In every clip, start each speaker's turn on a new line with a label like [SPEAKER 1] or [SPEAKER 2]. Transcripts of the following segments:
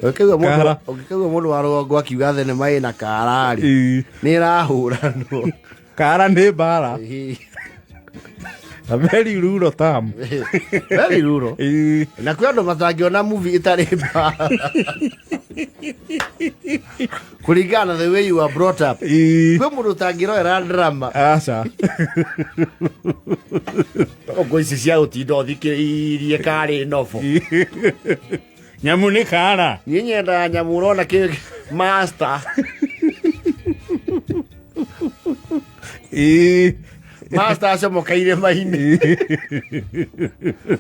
[SPEAKER 1] Ũngĩkaigua mũndũ-
[SPEAKER 2] Kara.
[SPEAKER 1] Ũngĩkaigua mũndũ wa rũgongo akiuga thenema ĩna kararĩ
[SPEAKER 2] Ĩĩ.
[SPEAKER 1] nĩ ĩrahũranwo.
[SPEAKER 2] Kara nĩ mbara. A very rural term.
[SPEAKER 1] Very rural.
[SPEAKER 2] Ĩĩ.
[SPEAKER 1] Na kwĩ andũ matangĩona movie ĩtarĩ mbara kũringana na the way you were brought up.
[SPEAKER 2] Ĩĩ.
[SPEAKER 1] Kwĩ mũndũ ũtangĩrorera drama.
[SPEAKER 2] Aca.
[SPEAKER 1] Ngo ici cia gũtinda ũthikĩrĩirie karĩ nobo.
[SPEAKER 2] Nyamũ nĩ kara.
[SPEAKER 1] Niĩ nyendaga nyamũ ũrona kĩ master.
[SPEAKER 2] Ĩĩ.
[SPEAKER 1] Master acomoka irĩma-inĩ,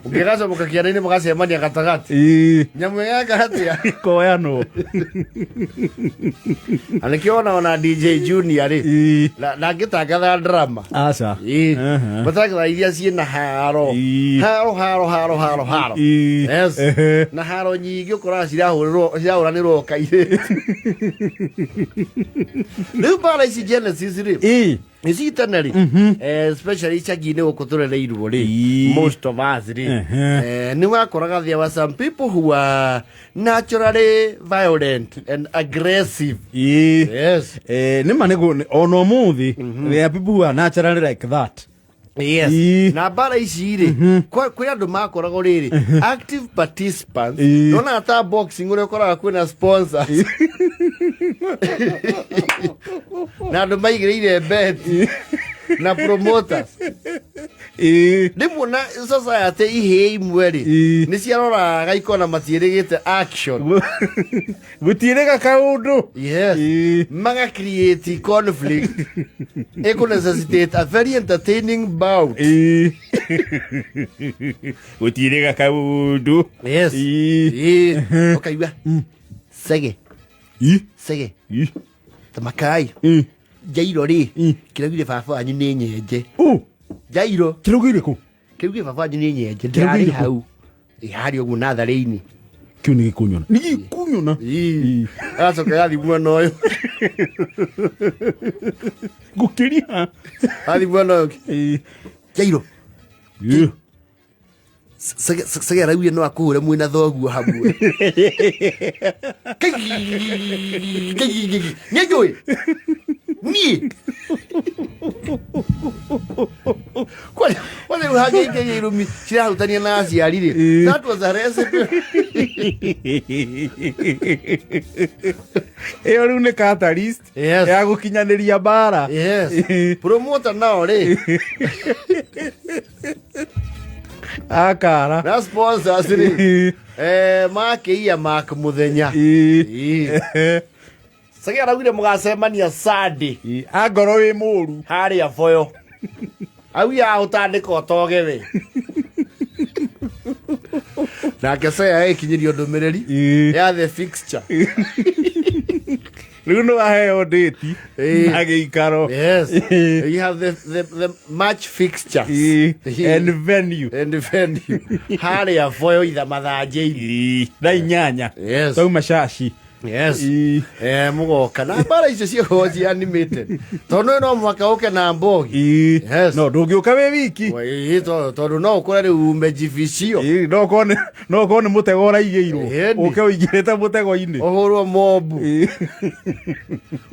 [SPEAKER 1] ũngĩgacomoka kĩanda-inĩ mũgacemania gatagatĩ.
[SPEAKER 2] Ĩĩ.
[SPEAKER 1] Nyamũ ĩgeka atĩa?
[SPEAKER 2] Koyanwo.
[SPEAKER 1] Na nĩkĩo ona DJ Junior rĩ,
[SPEAKER 2] Ĩĩ.
[SPEAKER 1] ndangĩtangatha drama.
[SPEAKER 2] Aca.
[SPEAKER 1] Ĩĩ.
[SPEAKER 2] Aha.
[SPEAKER 1] Matangatha iria ciĩna haro.
[SPEAKER 2] Ĩĩ.
[SPEAKER 1] Haro haro haro haro haro.
[SPEAKER 2] Ĩĩ.
[SPEAKER 1] Yes.
[SPEAKER 2] Ehe.
[SPEAKER 1] Na haro nyingĩ ũkoraga cirahũrĩrwo cirahũranĩrwo kairĩtu. Rĩu mbara ici Genesis rĩ,
[SPEAKER 2] Ĩĩ.
[SPEAKER 1] ici tene rĩ, especially icagi-inĩ gũkũ tũrereirwo rĩ,
[SPEAKER 2] Ĩĩ.
[SPEAKER 1] most of us rĩ,
[SPEAKER 2] Ehe.
[SPEAKER 1] nĩ wakoraga there were some people who are naturally violent and aggressive.
[SPEAKER 2] Ĩĩ.
[SPEAKER 1] Yes.
[SPEAKER 2] Nĩ ma nĩguo ona ũmũthĩ there are people who are naturally like that.
[SPEAKER 1] Yes.
[SPEAKER 2] Ĩĩ.
[SPEAKER 1] Na mbara ici rĩ, kwĩ andũ makoragwo rĩrĩ active participants.
[SPEAKER 2] Ĩĩ.
[SPEAKER 1] Nona ta boxing ũrĩa ũkoraga kwĩna sponsors na andũ maigĩrĩire beti na promoters.
[SPEAKER 2] Ĩĩ.
[SPEAKER 1] Rĩmwe na society ihĩĩ imwe rĩ,
[SPEAKER 2] Ĩĩ.
[SPEAKER 1] nĩ ciaroraga ikona matiĩrĩgĩte action.
[SPEAKER 2] Gũtiĩrĩga kaũndũ.
[SPEAKER 1] Yes.
[SPEAKER 2] Ĩĩ.
[SPEAKER 1] Maga create conflict ĩkũ necessitate a very entertaining bout.
[SPEAKER 2] Ĩĩ. Gũtiĩrĩga kaũndũ.
[SPEAKER 1] Yes.
[SPEAKER 2] Ĩĩ.
[SPEAKER 1] Ĩĩ. Ũkaigua sege
[SPEAKER 2] Ĩ.
[SPEAKER 1] sege
[SPEAKER 2] Ĩ.
[SPEAKER 1] tamakai
[SPEAKER 2] Ĩ.
[SPEAKER 1] Njairo rĩ,
[SPEAKER 2] Ĩ.
[SPEAKER 1] kĩraugire baba wanyu nĩ nyenje.
[SPEAKER 2] Ũ.
[SPEAKER 1] Njairo
[SPEAKER 2] Kĩraugire kũ?
[SPEAKER 1] Kĩraugire baba wanyu nĩ nyenje.
[SPEAKER 2] Kĩraugire
[SPEAKER 1] Ndĩrarĩ
[SPEAKER 2] kũ?
[SPEAKER 1] hau. Ĩ, harĩa ũguo natharĩ-inĩ.
[SPEAKER 2] Kĩu nĩ gĩkũnyona. Nĩ gĩkũnyona.
[SPEAKER 1] Ĩ. Agacoka gathi mwena ũyũ.
[SPEAKER 2] Ngũkĩria.
[SPEAKER 1] Gathi mwena ũyũ.
[SPEAKER 2] Ĩ.
[SPEAKER 1] Njairo
[SPEAKER 2] Ĩ.
[SPEAKER 1] Sege araugire no akũhũre mwĩna thoguo hamwe. Nĩ njũĩ niĩ kwani rĩu hangĩingĩria irumi cirahutania na aciari rĩ,
[SPEAKER 2] Ĩĩ.
[SPEAKER 1] that was a recipe.
[SPEAKER 2] Ĩyo rĩu nĩ catalyst
[SPEAKER 1] Yes.
[SPEAKER 2] ya gũkinyanĩria mbara.
[SPEAKER 1] Yes. Promoter nao rĩ,
[SPEAKER 2] Akara.
[SPEAKER 1] Na sponsors rĩ, makĩiya mak mũthenya.
[SPEAKER 2] Ĩĩ.
[SPEAKER 1] Ĩĩ. Sage araugire mũgacemania Sunday.
[SPEAKER 2] Ĩĩ. Angorwo wĩ mũru.
[SPEAKER 1] Harĩa boyo augire agũtandĩka ũtoge we nake Seya ĩkinyĩrio ndũmĩrĩri
[SPEAKER 2] Ĩĩ.
[SPEAKER 1] ya the fixture.
[SPEAKER 2] Rĩu nĩ waheo ndĩti
[SPEAKER 1] Ĩĩ.
[SPEAKER 2] na gĩikaro.
[SPEAKER 1] Yes.
[SPEAKER 2] Ĩĩ.
[SPEAKER 1] You have the match fixtures.
[SPEAKER 2] Ĩĩ.
[SPEAKER 1] Ĩĩ.
[SPEAKER 2] And venue.
[SPEAKER 1] And venue harĩa boyo itha mathanjĩinĩ.
[SPEAKER 2] Ĩĩ. Thaa 8.
[SPEAKER 1] Yes.
[SPEAKER 2] Tauma caci.
[SPEAKER 1] Yes.
[SPEAKER 2] Ĩĩ.
[SPEAKER 1] Mũgoka na mbara icio ciĩkorwo ci animated tondũ no mũhaka ũke na mbogi.
[SPEAKER 2] Ĩĩ.
[SPEAKER 1] Yes.
[SPEAKER 2] No ndũngĩũka wĩ wiki.
[SPEAKER 1] Ĩĩ, tondũ no ũkore rĩu umejibicio.
[SPEAKER 2] Ĩĩ, no ũkorwo nĩ mũtego ũraigĩirwo.
[SPEAKER 1] Ĩni.
[SPEAKER 2] Ũke ũingĩrĩte mũtego-inĩ.
[SPEAKER 1] Ũhũrwo mobu.
[SPEAKER 2] Ĩĩ.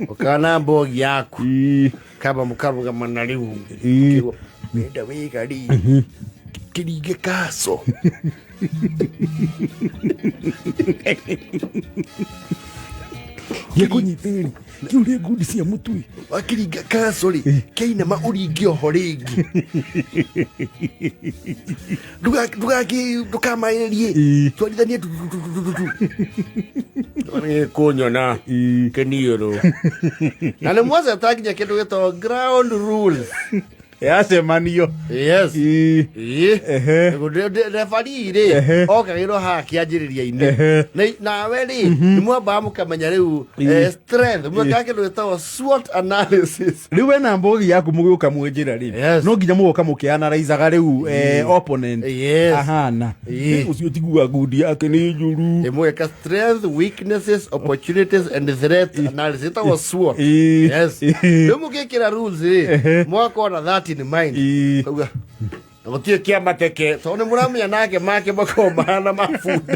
[SPEAKER 1] Ũkana mbogi yaku.
[SPEAKER 2] Ĩĩ.
[SPEAKER 1] Kaba mũkarũgama na rĩu
[SPEAKER 2] Ĩĩ.
[SPEAKER 1] ũkĩrwo, wenda wĩga rĩ kĩringe kaco.
[SPEAKER 2] Gĩkũnyitĩri kĩu rĩ ngundi cia mũtui.
[SPEAKER 1] Wakiringa kaco rĩ, kĩinama ũringe oho rĩngĩ. Ndũkamaĩrĩrie.
[SPEAKER 2] Ĩĩ.
[SPEAKER 1] Twarithanie tu tu tu tu tu tu kũnyona.
[SPEAKER 2] Ĩĩ.
[SPEAKER 1] Kĩniũrũ na nĩ mwaceta nginya kĩndũ gĩtagwo ground rules.
[SPEAKER 2] Yacemanio.
[SPEAKER 1] Yes.
[SPEAKER 2] Ĩĩ.
[SPEAKER 1] Ĩĩ.
[SPEAKER 2] Ehe.
[SPEAKER 1] Refarii rĩ,
[SPEAKER 2] Ehe.
[SPEAKER 1] okagĩrwo haha kĩanjĩrĩria-inĩ.
[SPEAKER 2] Ehe.
[SPEAKER 1] Nawe rĩ, nĩ mwambaga mũkamenya rĩu strength, mwekaga kĩndũ gĩtagwo SWOT analysis.
[SPEAKER 2] Rĩu wena mbogi yaku mũgĩũka mwĩ njĩra rĩ,
[SPEAKER 1] Yes.
[SPEAKER 2] no nginya mũgoka mũkĩanaraizaga rĩu opponent
[SPEAKER 1] Yes.
[SPEAKER 2] ahana.
[SPEAKER 1] Ĩĩ.
[SPEAKER 2] Ũcio tiguaga ngundi yake nĩ njũru.
[SPEAKER 1] Ĩ, mũgeka strength, weaknesses, opportunities and threat analysis, ĩtagwo SWOT.
[SPEAKER 2] Ĩĩ.
[SPEAKER 1] Yes.
[SPEAKER 2] Ĩĩ.
[SPEAKER 1] Rĩu mũgĩkĩra rules rĩ,
[SPEAKER 2] Ehe.
[SPEAKER 1] mũgakorwo na that in mind.
[SPEAKER 2] Ĩĩ.
[SPEAKER 1] Kauga Na gũtirĩ kĩa mateke tondũ nĩ mũramenya nake make makoragwo mahana ma bunda.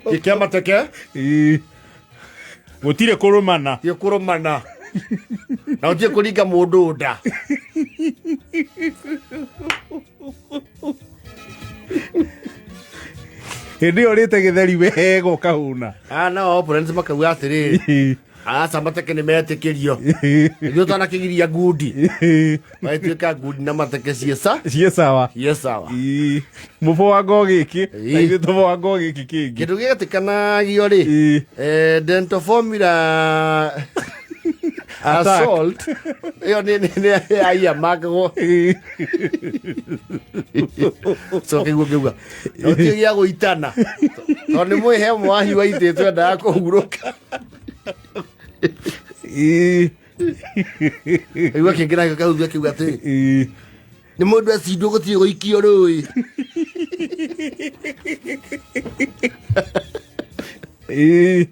[SPEAKER 1] Gĩtirĩ kĩa mateke.
[SPEAKER 2] Ĩĩ. Gũtirĩ kũrũmana.
[SPEAKER 1] Gũtirĩ kũrũmana na gũtirĩ kũringa mũndũ nda.
[SPEAKER 2] Hĩndĩ ĩyo ũrĩte gĩtheri wega ũkahũna.
[SPEAKER 1] Ah, nao opponents makauga atĩrĩrĩ, aca mateke nĩ metĩkĩrio, ithuĩ twanakĩgiria ngundi, magĩtuĩka ngundi na mateke ciĩca
[SPEAKER 2] ciĩ sawa.
[SPEAKER 1] Ciĩ sawa.
[SPEAKER 2] Ĩĩ. Mũbwango gĩkĩ na
[SPEAKER 1] Ĩĩ.
[SPEAKER 2] ithuĩ tũbwango gĩkĩ kĩngĩ.
[SPEAKER 1] Kĩndũ gĩetĩkanagio rĩ,
[SPEAKER 2] Ĩĩ.
[SPEAKER 1] Dental formula
[SPEAKER 2] Attack.
[SPEAKER 1] assault ĩyo nĩ aiyamakagwo.
[SPEAKER 2] Ĩĩ.
[SPEAKER 1] So kĩguo kĩuga gũtirĩ gĩa gũitana tondũ nĩ mwĩhe mwahi waitĩtwo endaga kũhurũka.
[SPEAKER 2] Ĩĩ.
[SPEAKER 1] Kĩguo kĩngĩ nakĩo kahuthia kiuga atĩrĩ,
[SPEAKER 2] Ĩĩ.
[SPEAKER 1] nĩ mũndũ acindwo gũtirĩ gũikio rũĩ.
[SPEAKER 2] Ĩĩ.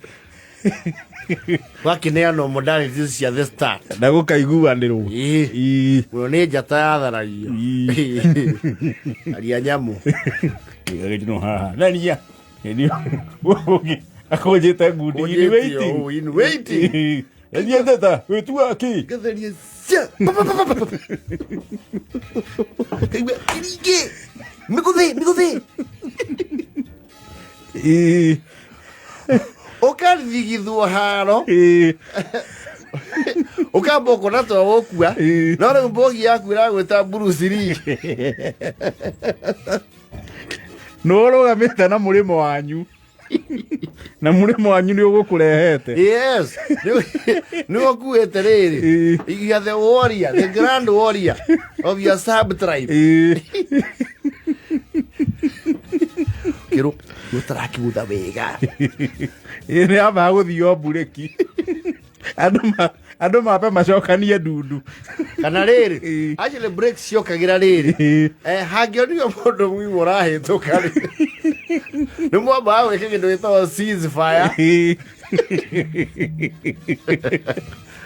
[SPEAKER 1] Wakĩneanwo modalities cia the start.
[SPEAKER 2] Na gũkaiguanĩrwo.
[SPEAKER 1] Ĩĩ.
[SPEAKER 2] Ĩĩ.
[SPEAKER 1] Mũno nĩ njata yatharagio. Aria nyamũ.
[SPEAKER 2] Gĩtino haha tharia hĩndĩ ĩyo ũngĩ akũnjĩte ngundi in
[SPEAKER 1] Kũnjĩte
[SPEAKER 2] waiting.
[SPEAKER 1] ũũ, in waiting.
[SPEAKER 2] Ĩĩ. Tata wĩtua kĩ?
[SPEAKER 1] Ngatheria cia pa, pa, pa, pa, pa, pa. Kaigua kĩringĩ mĩgũthĩ mĩgũthĩ.
[SPEAKER 2] Ĩĩ.
[SPEAKER 1] Ũkathigithwo haro.
[SPEAKER 2] Ĩĩ.
[SPEAKER 1] Ũkamba ũkona to gũkua.
[SPEAKER 2] Ĩĩ.
[SPEAKER 1] No rĩu mbogi yaku ĩragwĩta Bruce Lee.
[SPEAKER 2] Nĩ ũrũgamĩte na mũrĩmo wanyu na mũrĩmo wanyu nĩ ũgũkũrehete.
[SPEAKER 1] Yes, nĩ ũkuĩte rĩrĩ.
[SPEAKER 2] Ĩĩ.
[SPEAKER 1] You are the warrior, the grand warrior of your sub tribe.
[SPEAKER 2] Ĩĩ.
[SPEAKER 1] Kĩrũ ũtarakĩgutha wega.
[SPEAKER 2] Ĩĩ, nĩ yambaga gũthio mburĩki andũ mambe macokanie ndundu.
[SPEAKER 1] Kana rĩrĩ,
[SPEAKER 2] Ĩĩ.
[SPEAKER 1] actually breaks ciokagĩra rĩrĩ.
[SPEAKER 2] Ĩĩ.
[SPEAKER 1] Hangĩonio mũndũ mũgima ũrahĩtũka rĩ, nĩ mwambaga gwĩka kĩndũ gĩtagwo ceasefire.
[SPEAKER 2] Ĩĩ.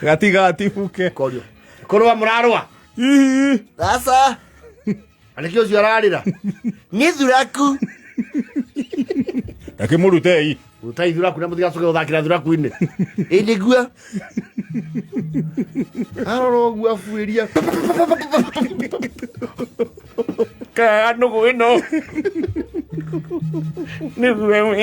[SPEAKER 2] Gatigatibũke.
[SPEAKER 1] Korio kũrũa mũrarũa.
[SPEAKER 2] Ĩĩ.
[SPEAKER 1] Sasa na nĩkĩo ũcio ararĩra nĩ thuraku.
[SPEAKER 2] Takĩmũrutei.
[SPEAKER 1] Rutai thuraku na mũtigacoke gũthakĩra thuraku-inĩ. Ĩ nĩguo arora ũguo abuĩria kaga nũgũ ĩno nĩguo.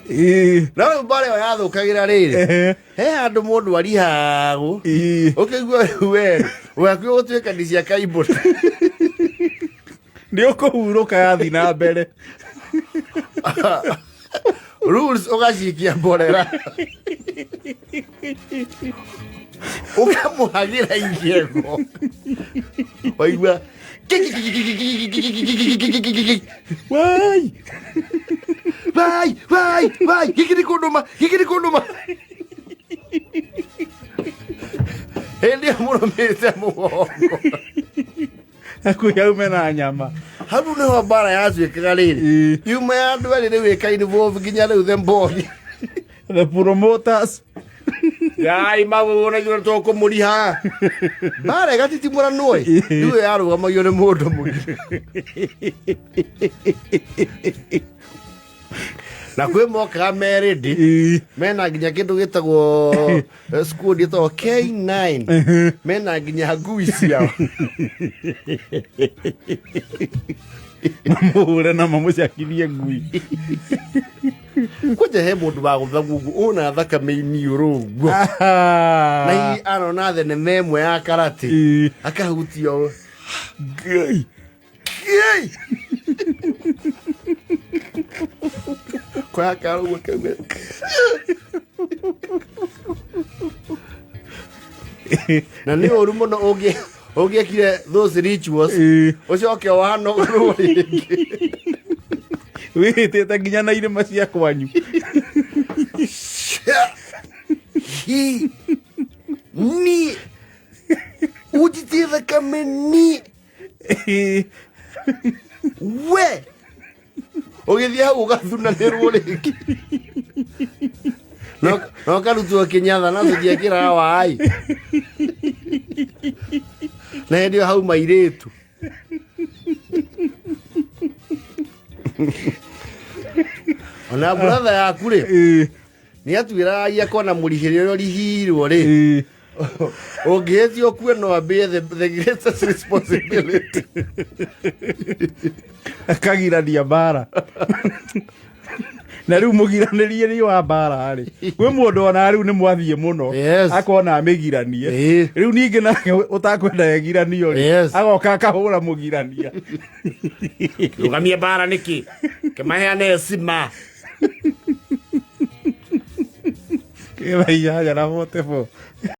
[SPEAKER 2] Ĩĩ.
[SPEAKER 1] No rĩu mbara ĩyo yathũkagĩra rĩrĩ,
[SPEAKER 2] Ehe.
[SPEAKER 1] he handũ mũndũ arihagwo.
[SPEAKER 2] Ĩĩ.
[SPEAKER 1] Ũkĩigua rĩu we wakuo gũtuĩka ni cia kaimbũ.
[SPEAKER 2] Nĩ ũkũhurũka yathi na mbere.
[SPEAKER 1] Rules ũgacikia mborera ũkamũhagĩra igego waigua.
[SPEAKER 2] Wai.
[SPEAKER 1] Vai vai vai, gĩkĩ nĩ kũndũma, gĩkĩ nĩ kũndũma. Hĩndĩ ĩyo mũrũmĩte mũgongo.
[SPEAKER 2] Hakuhĩ aume na nyama.
[SPEAKER 1] Hau nĩho mbara yacuĩkaga rĩrĩ.
[SPEAKER 2] Ĩĩ.
[SPEAKER 1] Yuma ya andũ erĩ rĩu ĩka-involve nginya rĩu the mbogi.
[SPEAKER 2] The promoters.
[SPEAKER 1] Yai magũgũ na ithuĩ tũkũmũriha mbara ĩgatitimũranwo ĩ, rĩu ĩyo yarũgamagio nĩ mũndũ mũgima na kwĩ mokaga merĩndĩ.
[SPEAKER 2] Ĩĩ.
[SPEAKER 1] Mena nginya kĩndũ gĩtagwo squad ĩtagwo K9, mena nginya ngui ciao.
[SPEAKER 2] Mamũhũre na mamũcakithie ngui.
[SPEAKER 1] Kwanja he mũndũ wa gũtha gugu ũna thakame iniũrũ ũguo na hihi arona thenema ĩmwe ya karate.
[SPEAKER 2] Ĩĩ.
[SPEAKER 1] Akahutia ũũ.
[SPEAKER 2] Ngai.
[SPEAKER 1] Yei! Kwa karo ũguo kauga. Na nĩ ũru mũno ũngĩekire those rituals
[SPEAKER 2] Ĩĩ.
[SPEAKER 1] ũcoke wanogorwo rĩngĩ.
[SPEAKER 2] Wĩhĩtĩte nginya na irĩma cia kwanyu.
[SPEAKER 1] Hi ni ũnjitie thakame ni.
[SPEAKER 2] Ĩĩ.
[SPEAKER 1] We ũgĩthiĩ hau ũgathunanĩrwo rĩngĩ na ũkarutwo kĩnyatha na tũtiekĩraga wai. Na hĩndĩ ĩyo hau mairĩtu. Ona brother yaku rĩ, nĩ atuĩragia kona mũrihĩrĩ ũrĩa ũrihirwo rĩ, ũngĩhĩtia ũkue no ambie the greatest responsibility.
[SPEAKER 2] Akagirania mbara na rĩu mũgiranĩrie nĩ wa mbara rĩ, kwĩ mũndũ ona rĩu nĩ mwathiĩ mũno, akona amĩgiranie. Rĩu ningĩ nake ũtakwenda egiranio rĩ, agoka akahũra mũgirania.
[SPEAKER 1] Rũgamie mbara nĩkĩ? Kĩmaheane cima.
[SPEAKER 2] Kĩra 8 na 44.